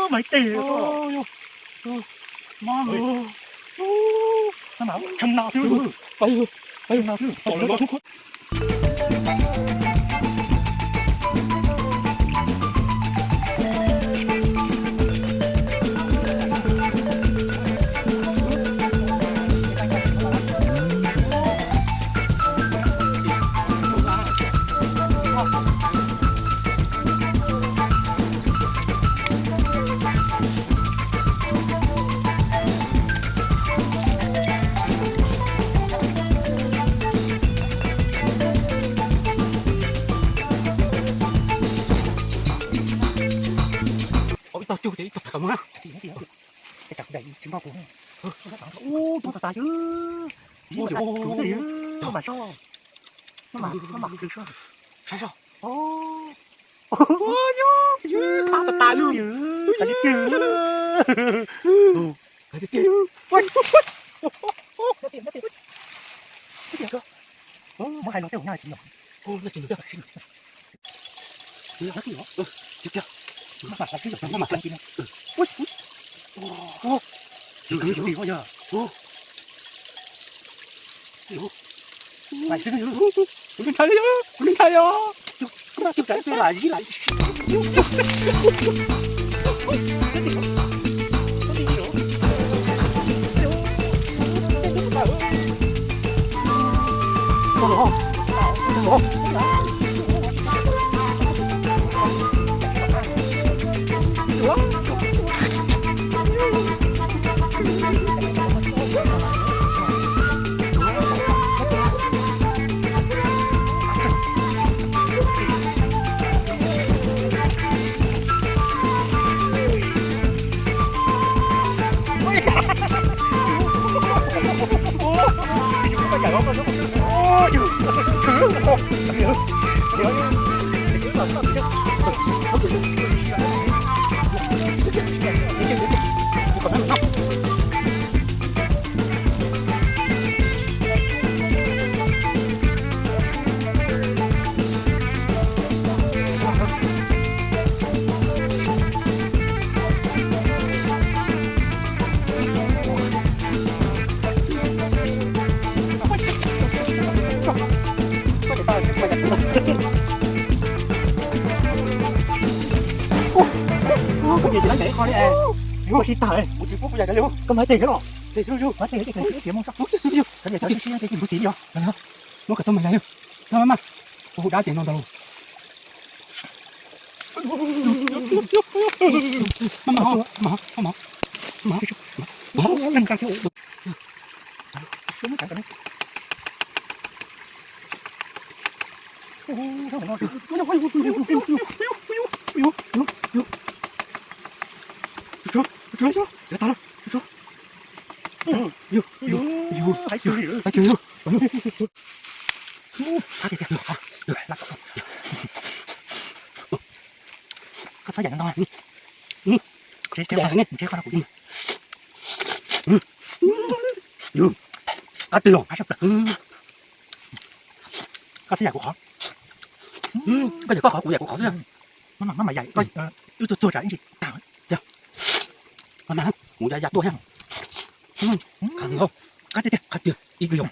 Maiv tes, maiv tes. Ib tog cug ces ib tog tham muag na. Ub, coob tas tas, coob tas tas, maj mam soj, maj mam, maj mam, saib soj. Qab tas tas lug, qab tiag tiag, qab tiag tiag. Muab hais los tej hauv no tsis yog. Kuv ntshai, kuv ntshai os. Kuv ntshai, kuv ntshai os. Koj niam tsis lab ncaim ib qho li es. Yuav ua si tag, koj mas tes thiab los. Mas tes tias mus soj, koj niam tsis lab ncaim ib qho li os. Muab kom tau mas yog, tau mas mas, ua hu dab ces no ntag. Koj txhob yam no ntau, tsev qhov no kuv yeej, qab twg los qab sab plaws. Koj txhob yam kuv qhov, koj yam koj qhov kuv yam kuv qhov xwb. Maj mam yam koj wb txuag txuag tsam ib ntsis tag. Mus ya ya tuaj thiab. Qab tiag tiag, qab tiag ib kwv yau.